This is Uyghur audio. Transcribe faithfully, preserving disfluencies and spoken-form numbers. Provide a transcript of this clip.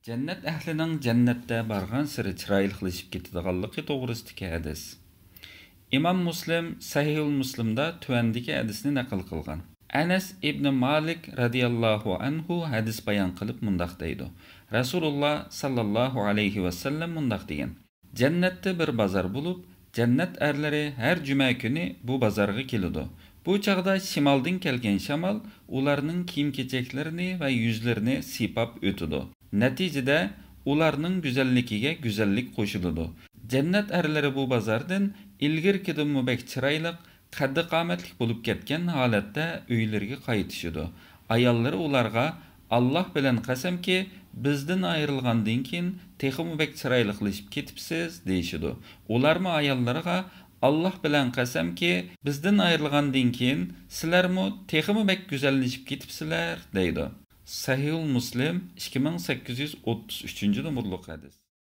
جەننەت ئەھلىنىڭ جەننەتتە بارغانسېرى چىرايلىقلىشىپ كېتىدىغانلىقى توغرىسىدىكى ھەدىس. ئىمام مۇسلىم سەھىھۇل مۇسلىمدا تۆۋەندىكى ھەدىسنى نەقىل قىلغان. ئەنەس ئىبنى مالىك رەزىياللاھۇ ئەنھۇ ھەدىس بايان قىلىپ مۇنداق دەيدۇ، رەسۇلۇللا ساللاللاھۇ ئەلەيھى ۋەسەللەم مۇنداق دېگەن، جەننەتتە بىر بازار بولۇپ، جەننەت ئەرلىرى ھەر جۈمە كۈنى بۇ بازارغا كېلىدۇ. بۇ چاغدا شىمالدىن كەلگەن شامال ئۇلارنىڭ كىيىم-كېچەكلىرىنى ۋە يۈزلىرىنى سىيپاپ ئۆتىدۇ. نەتىجىدە، ئۇلارنىڭ گۈزەللىكىگە گۈزەللىك قوشۇلىدۇ. جەننەت ئەرلىرى بۇ بازاردىن ئىلگىرىكىدىنمۇ بەك چىرايلىق، قەددى-قامەتلىك بولۇپ كەتكەن ھالەتتە ئۆيلىرىگە قايتىشىدۇ. ئاياللىرى ئۇلارغا، «ئاللاھ بىلەن قەسەمكى، بىزدىن ئايرىلغاندىن كېيىن تېخىمۇ بەك چىرايلىقلىشىپ كېتىپسىز» دېيىشىدۇ. ئۇلارمۇ ئاياللىرىغا، «ئاللاھ بىلەن قەسەمكى، بىزدىن ئايرىلغاندىن كېيىن سىلەرمۇ تېخىمۇ بەك گۈزەللىشىپ كېتىپسىلەر» دەيدۇ. سەھىھۇل مۇسلىم، ئىككى مىڭ سەككىز يۈز ئوتتۇز ئۈچىنچى نومۇرلۇق ھەدىس.